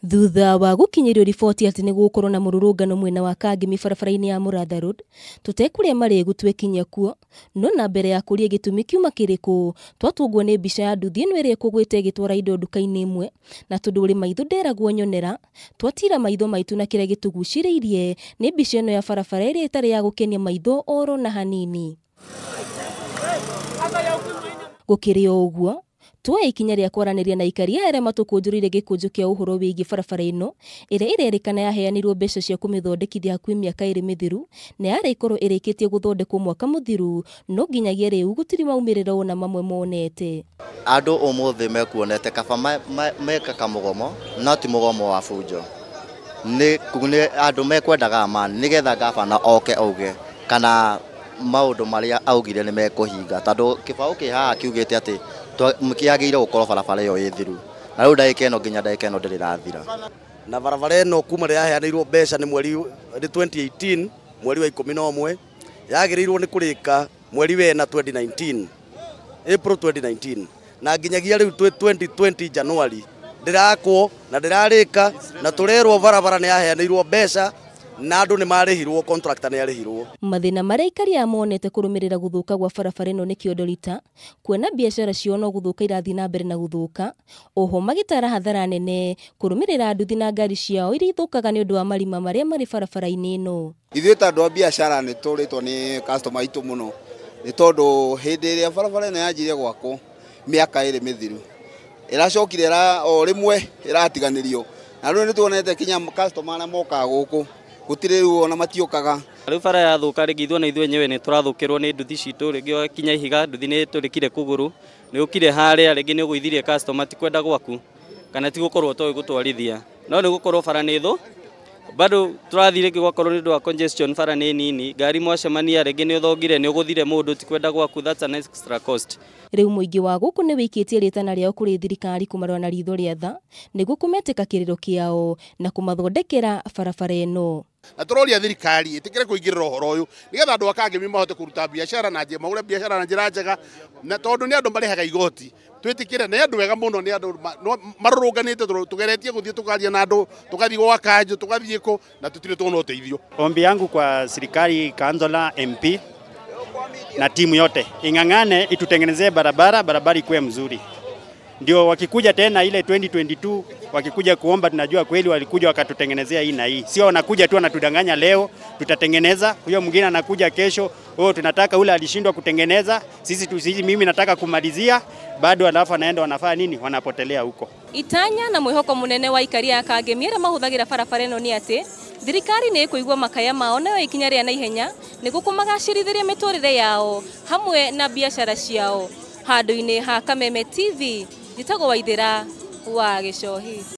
Thutha wa gũkinyĩrio riboti atĩ nĩ gũgũkorwo na mũrũrũngano mwena wa Kangemi barabara-inĩ ya Mũratha Road, tũtekũrĩa marĩgu twekinyia kuo, no na mbere ya kũria gĩtũmi kiuma kĩrĩkũ, twatũngwo nĩ mbica ya nduthi ĩno ĩrĩa ĩkũgwĩte ĩgĩtwara indo nduka-inĩ ĩmwe, na tondũ ũrĩ maitho nderagwo nyonera, twatira maitho maitũ na kĩrĩa gĩtũgucĩrĩirie nĩ mbica ĩno ya barabara ĩrĩa ĩtarĩ ya gũkenia maitho oro na hanini. Gũkĩrĩ o ũguo, tuoya ikinya rĩa kwaranĩria na aikari aya arĩa matũkũnjũrĩire gĩkũnjo kĩa ũhoro wĩgiĩ barabara ĩno ĩrĩa ĩrerĩkana yaheanirwo mbeca cia kũmĩthondekithia hakuhĩ mĩaka ĩrĩ mĩthiru na yarĩ ĩkorwo ĩrĩkĩtie gũthondekwo mwaka mũthiru, no nginyagia rĩu gũtirĩ maumĩrĩro ona mamwe monete. Andũ ũmũthĩ mekuonete kaba meka kamũgomo no ti mũgomo wa bunjo. Nĩ andũ mekwendaga amani nĩgetha gabana oke auge kana maũndũ marĩa augire nĩ mekũhinga, tondũ kĩbaũ kĩ haha kiugĩte atĩ kĩagĩrĩire gũkorwo barabara ĩyo ĩ thiru, na rĩu ndagĩka ĩno nginya ndagĩka ĩno ndĩrĩ ĩrathira. Na barabara ĩno kuma rĩrĩa yaheanĩirwo mbeca nĩ mweri nĩ 2018 mweri wa 11, yagĩrĩirwo nĩ kũrĩka mweri wa 4 2019, April 2019, na nginyagia rĩu twĩ 2020 January ndĩrakwo na ndĩrarĩka, na tũrerwo barabara nĩ yaheanĩirwo mbeca na andũ nĩ marĩhirwo, contractor nĩ arĩhirwo. Mathĩna marĩa aikari aya monete kũrũmĩrĩra gũthũka gwa barabara ĩno nĩ kĩondorita, kuona biacara ciao no gũthũka irathiĩ na mbere na gũthũka, oho magĩtara hathara nene kũrũmĩrĩra nduthi na ngari ciao iria ithũkaga nĩ ũndũ wa marima marĩa marĩ barabara-inĩ ĩno. Ithuĩ ta andũ a biacara nĩ tũrĩtwo nĩ customer aitũ mũno, nĩ tondũ hĩndĩ ĩrĩa barabara ĩno yanjirie gwakwo mĩaka ĩrĩ mĩthiru, ĩracokire o rĩmwe ĩratiganĩrio, na rĩu nĩ tuonete kinya customer arĩa mokaga gũkũ gũtirĩ rĩu ona matiũkaga. Rĩu bara yathũka rĩngĩ ithuĩ ona ithuĩ enyewe nĩ tũrathũkĩrwo nĩ nduthi citũ, rĩngĩ ũgakinya ihiga nduthi nĩ ĩtũrĩkire kũgũrũ, nĩ ũkire harĩa rĩngĩ nĩ ũgũithirie customer ti kwenda gwaku kana ti gũkorwo ũtoĩ gũtwarithia, no nĩ gũkorwo bara nĩ thũ bado tũrathiĩ rĩngĩ gwakorwo nĩ ũndũ wa congestion, bara nĩ nini, ngari mwacemania rĩngĩ nĩ ũthongire nĩ ũgũthire mũndũ ti kwenda gwaku, that's an extra cost. Rĩu mũingĩ wa gũkũ nĩ wĩikĩtie rĩtana rĩao kũrĩ thirikari kũmarora na ritho rĩa tha nĩguo kũmetĩka kĩrĩro kĩao na kũmathondekera barabara ĩno. Na tũroria thirikari ĩtĩkĩre kũingĩrĩra ũhoro ũyũ nĩgetha andũ a Kangemi mahote kũruta biacara na njĩra, magũre biacara na njĩra njega, na tondũ nĩ andũ marĩhaga igoti twĩtĩkĩre nĩ andũ ega mũno, nĩ andũ marũrũnganĩte, tũgeretie gũthiĩ tũkaria na andũ, tũgathiĩ gwa kanjũ, tũgathiĩ kũ, na tũtirĩ tuona ũteithio. Ombi yangu kwa serikali, kanzola, MP na timu yote ing'ang'ane itutengenezee barabara, barabara ikuwe mzuri, ndio wakikuja tena ile 2022 wakikuja kuomba tunajua kweli walikuja wakatutengenezea hii na hii, sio wanakuja tu wanatudanganya leo tutatengeneza, huyo mwingine anakuja kesho, oh tunataka ule alishindwa kutengeneza, sisi mimi nataka kumalizia bado, alafu anaenda wanafanya nini, wanapotelea huko. Itanya na mwihoko munene wa aikari a Kangemi arĩa mahũthagĩra barabara ĩno nĩ atĩ thirikari nĩ ĩkũigua makaya mao nayo ikinya rĩa naihenya nĩguo kũmagacĩrithĩria mĩtũrĩre yao hamwe na biacara ciao. Handũ-inĩ ha Kameme TV, njĩtagwo Waithĩra wa Gĩcohi.